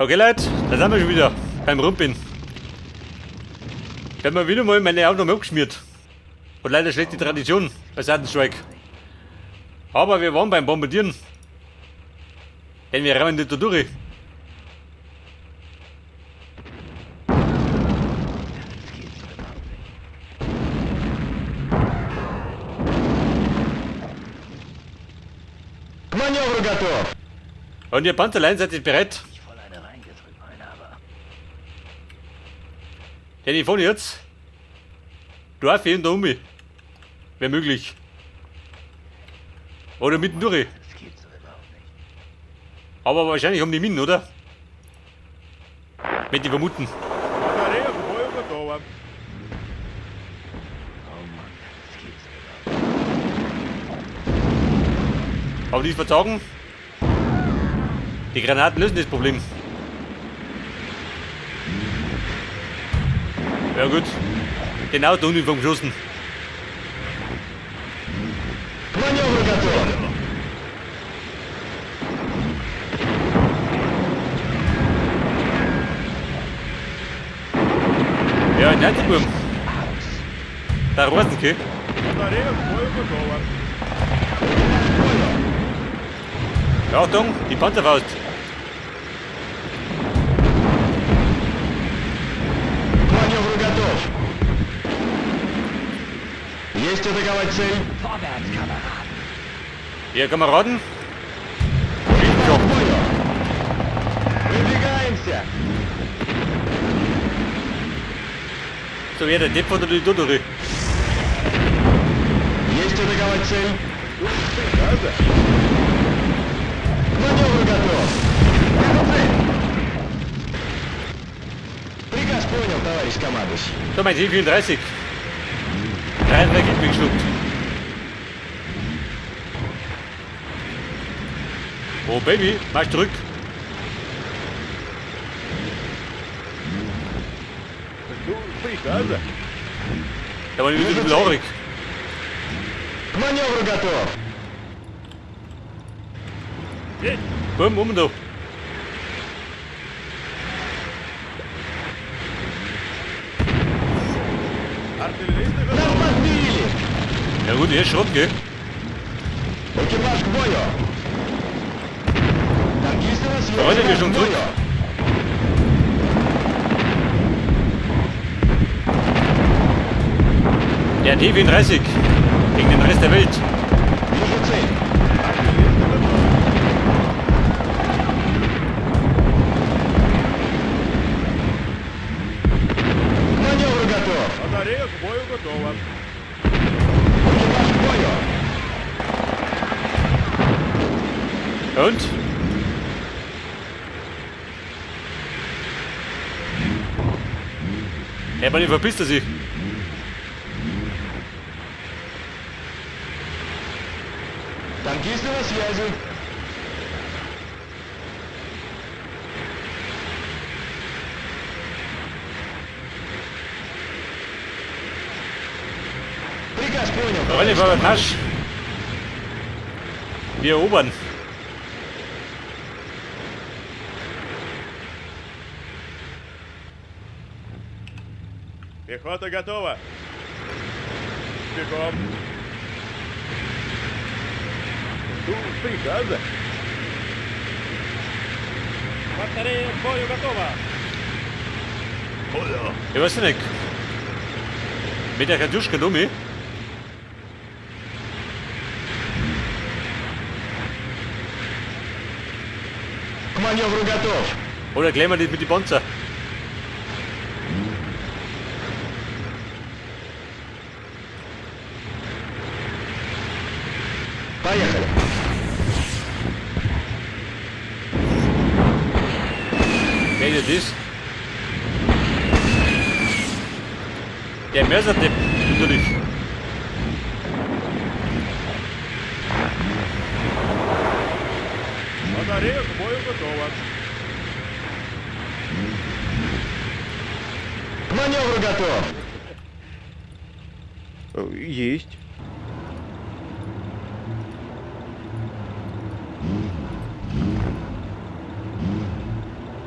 Okay Leute, da sind wir schon wieder beim Rumpin. Ich habe mir wieder mal meine Aufnahme abgeschmiert. Hat leider schlechte Tradition bei Seitenstrike. Aber wir waren beim Bombardieren. Denn wir rammen nicht da durch. К маневру готов! Und ihr Panzerlein, seid ihr bereit? Ich voll eine reingedrückt, mein aber. Denn ich fahre jetzt. Dorf in der Umi. Wäre möglich. Oder mittendurch. Das gibt's doch überhaupt nicht. Aber wahrscheinlich um die Minen, oder? Möchte ich vermuten. Батарея к бою готова. Oh Mann, das gibt's doch überhaupt nicht. Aber nicht verzagen. Die Granaten lösen das Problem. Ja gut. Genau da unten vom geschossen. К маневру готов! Ja, nein, die Burm. Da Rosenke. Батарея к бою готова. Ja, Achtung, die Panzerfaust. К маневру готов! Есть атаковать цель? Vorwärts, Kameraden! Ja, Kameraden. К бою! Выдвигаемся! So wäre der Depp von der da durch. Есть атаковать цель? Приказа. К маневру готов! Вижу цель! Приказ понял, товарищ командующий. So, mein T34. Drei Raketen geschluckt. Oh Baby, marsch zurück. Жду приказа. Da war ich wieder ein bisschen haarig. К маневру готов! Есть. Bumm, um da. Артиллеристы Нас готовы. подбили! Ja gut, hier ist Schrott, gell? Экипаж к бою! Танкисты на связи! Freunde, wir К schon бою! zurück. Der T34 gegen den Rest der Welt. Вижу цель! Артиллеристы готовы. К маневру готов! Батарея к бою готова. Экипаж к бою! Und? Ja, aber verpisst er sich. Танкисты на связи! Приказ понял, Freunde, товарищ vorwärts, Marsch! Wir erobern. Пехота готова. Бегом. Жду приказа. Батарея к бою готова. Ich weiß nicht. Mit der Katjuschka Dummi. К маневру готов! Oder klären wir das mit den Panzer? Поехали! Wer ist das? Der Mörserdepp, natürlich. Батарея к бою готова. К маневру готов! Есть.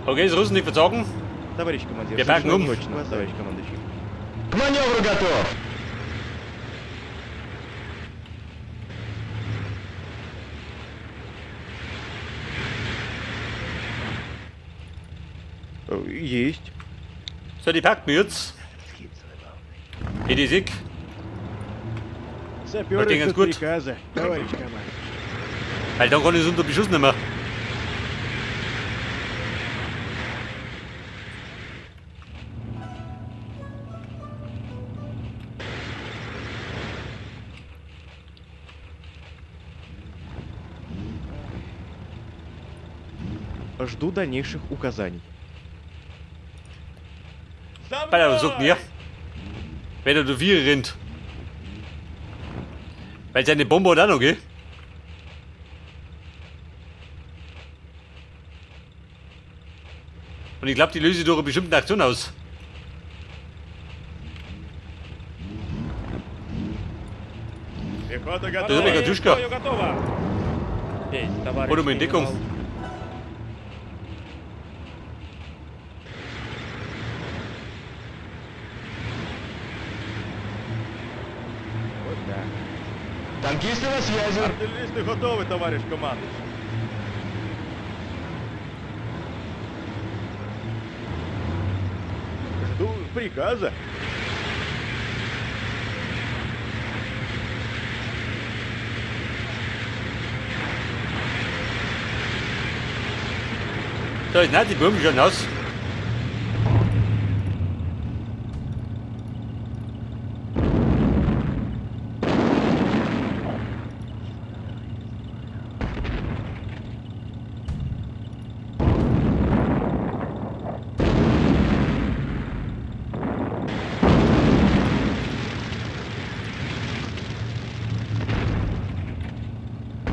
Okay, das Russen nicht verzagen. Товарищ командир. Wir packen um. Точно, товарищ командующий. К маневру готов! Есть. So, die packen wir jetzt. Das gibt's doch überhaupt nicht. Hier die Sieg. Саперы Очень ждут gut. приказа, товарищ командир. Weil dann kann ich es unter Beschuss nehmen. Жду дальнейших указаний. Bei der sagt mir, wenn er du vier rennt. Weil seine Bombe hat auch noch, gell? Und ich glaube, die löse ich durch eine bestimmte Aktion aus. Пехота Das ist aber Катюшка. Бою готова. Есть, товарищ Oder in Deckung. генерал. Вот так. Танкисты на связи! Артиллеристы готовы, товарищ командующий. Жду приказа. So, jetzt nein, die Bomben schon aus.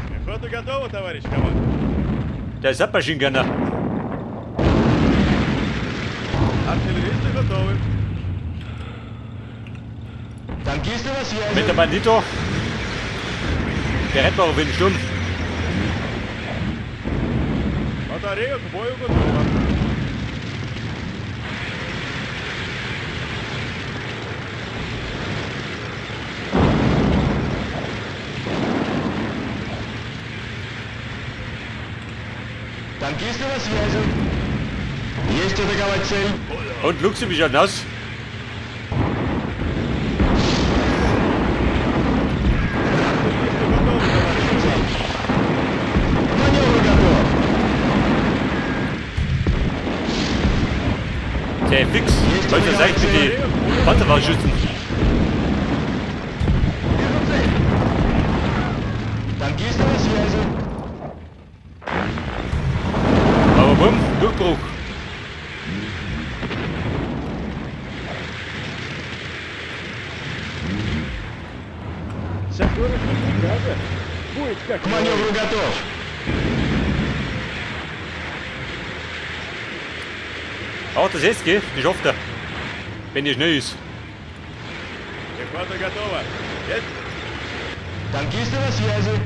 Пехота готова, товарищ командующий. Der Submachine Gunner. Артиллеристы готовы. Танкисты на связи! Mit der Bandito. Der rennt noch auf den Sturm. Батарея к бою готова. Танкисты на связи! Есть атаковать цель! Und Luxe, wie schaut denn aus? Артиллеристы готовы, товарищ командующий. К маневру готов! Der fix. Wollte das eigentlich mit die Panzerfahrschützen. Вижу цель! Танкисты на связи! Aber bumm, Durchbruch. Саперы ждут приказа. Будет как К маневру готов! Auch das jetzt, gell? Die schafft er. Wenn die schnell ist. Пехота готова. Есть. Танкисты на связи!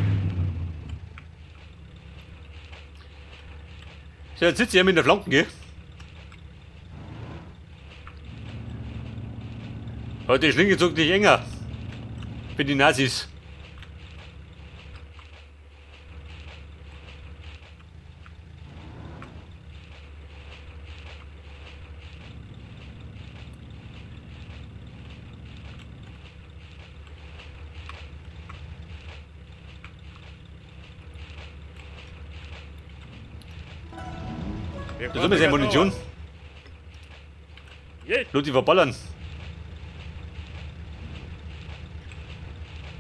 So, jetzt sitzt er mit der Flanken, gell? Heute die Schlinge zog nicht enger. Für die Nazis. Пехота Das ist immer seine Munition. Есть. Nur die verballern.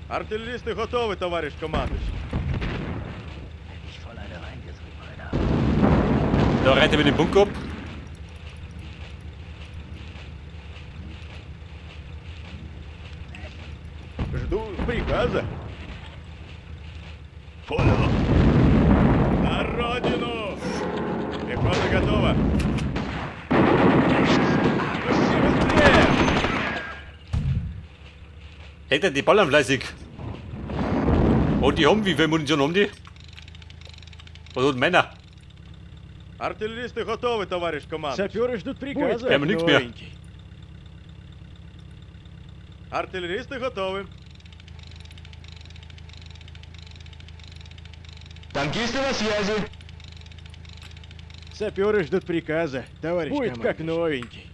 Артиллеристы готовы, товарищ командующий. Hätte ich voll eine reingedrückt, meiner. Da reiht er mit dem Bunker ab. Жду приказа. Понял. На родину! Пехота готова. Быстрее, быстрее! Hält er die ballern fleißig. Und die haben, wie viel Munition haben die? Was hat Männer? Артиллеристы готовы, товарищ командующий. Саперы ждут приказа. Прямо nichts mehr. Новенький. Артиллеристы готовы. Танкисты на связи. Саперы ждут приказа, товарищ Будет как новенький.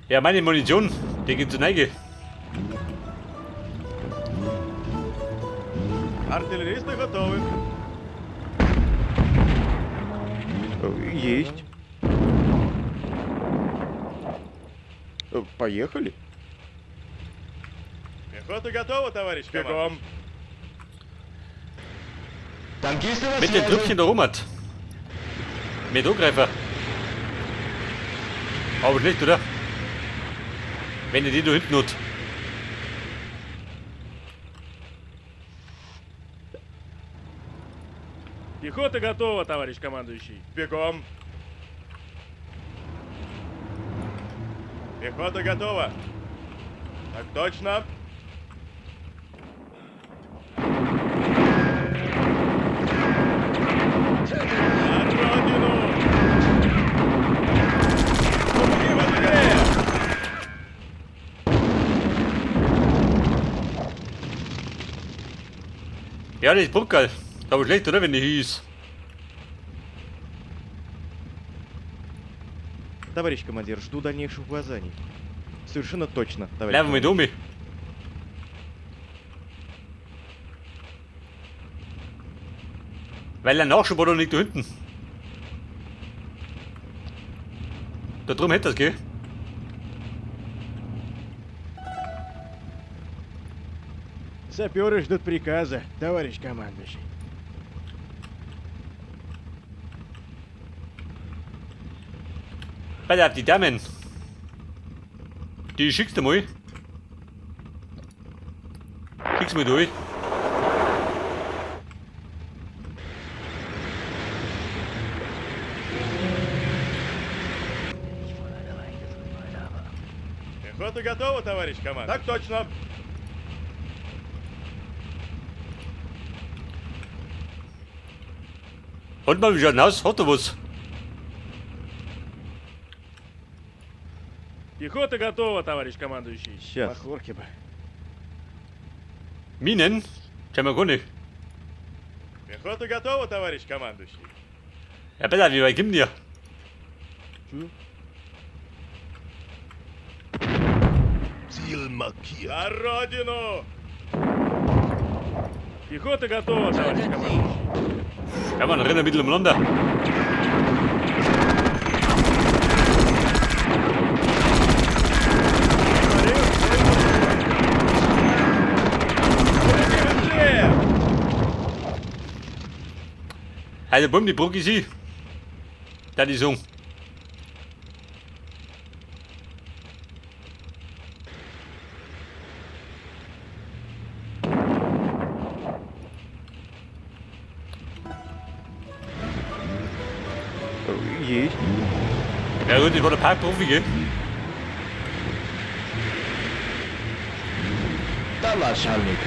Ja, meine Munition, die geht zur Neige. Артиллеристы готовы. Есть. Поехали. Пехота готова, товарищ командующий. Танкисты на Mit den связи. Trüppchen da rum hat. Mit Angreifer. Aber schlecht, oder? Wenn ihr die da hinten hat. Пехота готова, товарищ командующий. Бегом. Пехота готова. Так точно. На родину! Пехота готова. Ja, das ist brutal. Aber schlecht, oder? Wenn die hier ist. Товарищ командир, жду дальнейших указаний. Совершенно точно, товарищ Laufen wir mit командир. um. Weil der Nachschub war doch nicht da hinten. Da drum hätte das, gell? Саперы ждут приказа, товарищ командующий. Pass auf, die Damen. Die schickst du mal. Schickst mal durch. Ich voll eine reingedrückt, aber. Пехота готова, товарищ командующий. Так точно. Und mal, wie schaut denn aus? Hat er was? Пехота готова, товарищ командующий. Сейчас. Махорки бы. Minen? Scheinbar gar nicht. Пехота готова, товарищ командующий. Ja, besser, wie weit kommt ihr? Ziel markiert. За родину! Пехота готова, товарищ командующий. Ja, man, rennen ein bisschen umeinander. Быстрее! Also, bumm, die Brücke ist sie. Da die Song. Есть. Ja gut, ich war der Parkprofi, gell? Да, начальник.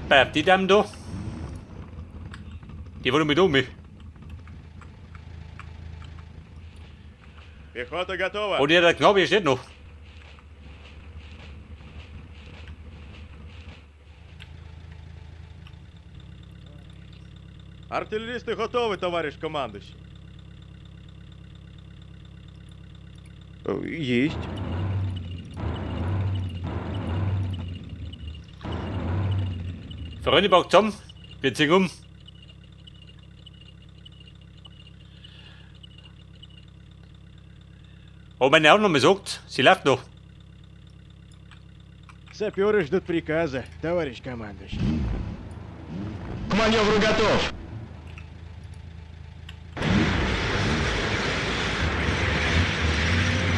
Bei die Damen da. Die wollen mit um. Пехота готова. Und der Knabe hier steht noch. Артиллеристы готовы, товарищ командующий. Есть. Freunde, packt zusammen. Wir ziehen um. Aber meine Aufnahme sagt, sie läuft noch. Саперы ждут приказа, товарищ командующий. К маневру готов.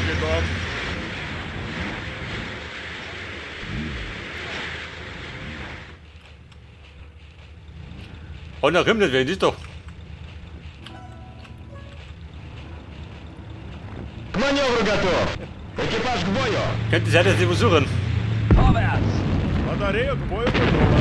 Бегом. Und nach kommt nicht, wer ist doch. К маневру готов. Экипаж к бою. Könnte sein, dass sie was suchen. Vorwärts! Батарея к бою готова.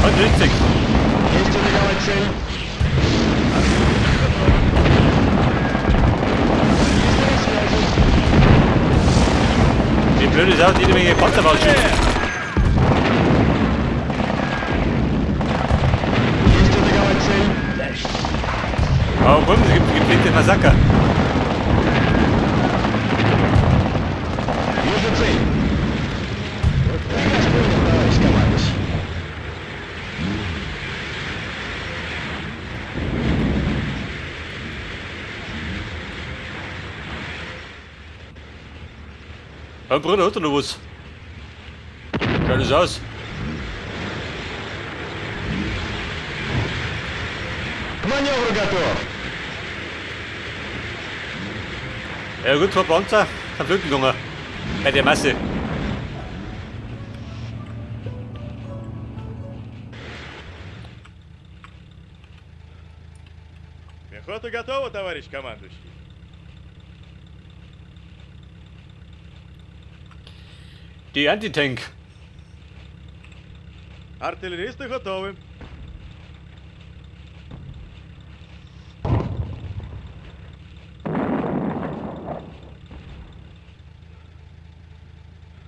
Und richtig. Есть атаковать цель. Wie blöd ist auch, jede Menge Panzerfaustschützen. Есть атаковать цель. Aber bumm, es gibt gepflegte Massaker. Вижу цель. Приказ понял, товарищ командующий. Mein Bruder hat da noch was. Schaut das aus. К маневру готов. Ja gut, zwei Panzer sind flöten gegangen. Bei der Masse. Пехота готова, товарищ командующий. Die Antitank. Артиллеристы готовы.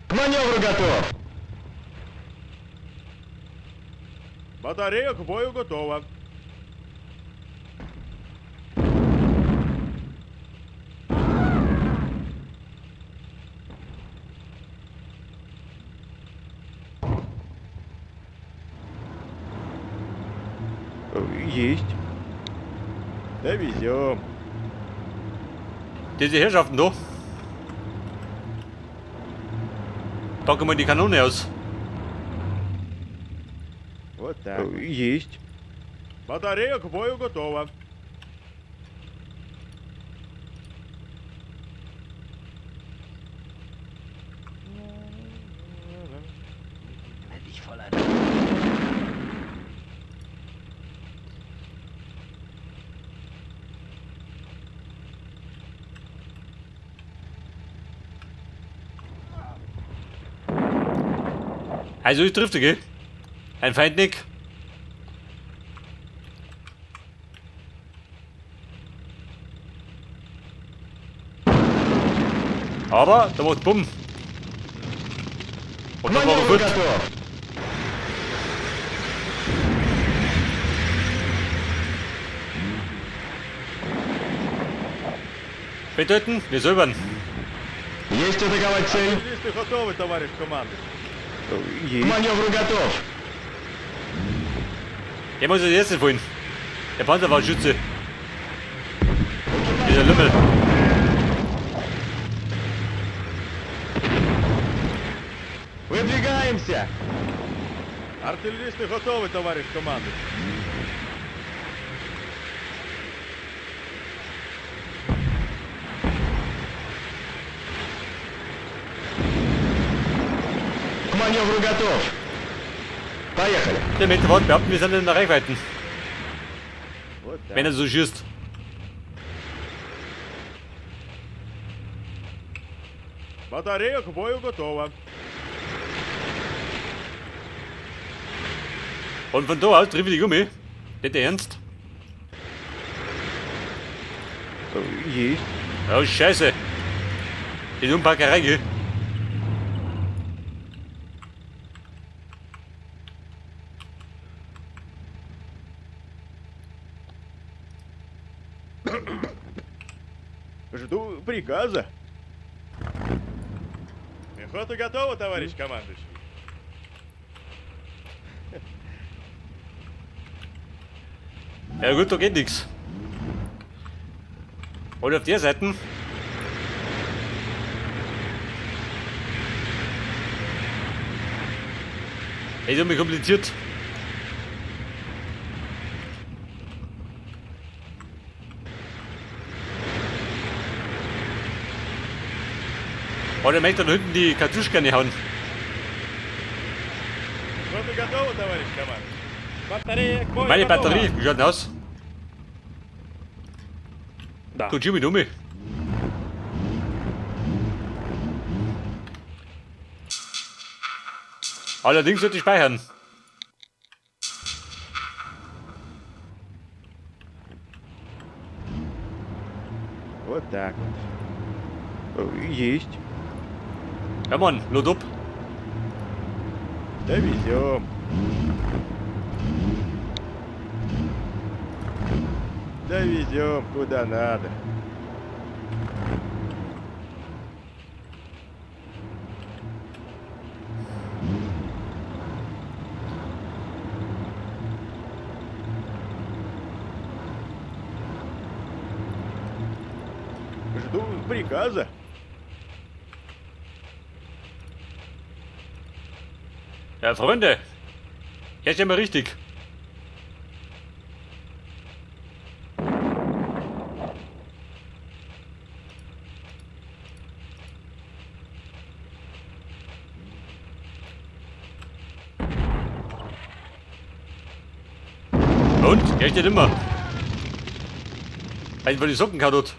К маневру готов. Батарея к бою готова. Есть. Довезем. Diese Herrschaften da. Packen wir die Kanone aus. Вот так. Есть. Батарея к бою готова. Wenn ich voller Also ich trifft, gell? Ein Feindnick. Aber da macht Bumm. К Und dann war er маневру gut. готов. Bedeuten, wir säubern. Есть атаковать цель. Артиллеристы готовы, товарищ командующий. К Есть. маневру готов. Der muss als erstes vorhin. Der Panzerfahrschütze. Dieser Lümmel. Выдвигаемся. Артиллеристы готовы, товарищ командующий. К маневру готов. Поехали. Der mit Wort behaupten, wir sind in der Reichweite. Вот так. Wenn er so schießt. Батарея к бою готова. Und von da aus trifft die Gummi. Nicht ernst? Есть. Oh, Scheiße. Die Umpackerei, gell? Жду приказа. Пехота готова, товарищ командующий. Ja gut, da geht nix. Und auf der Seite. Ist irgendwie kompliziert. Oder möchte da hinten die Kartuschka nicht hauen. Пехота готова, товарищ командующий. Батарея к бою Meine готова. Batterie, wie schaut denn aus? Да. Du Jimmy Dummi. Allerdings sollte ich speichern. Вот так вот. Есть. Ja Mann, lot ab. Довезем. Довезем куда надо. Жду приказа. Ja, Freunde, jetzt sind wir richtig. Und? Er steht immer. Weil die Socken kaputt.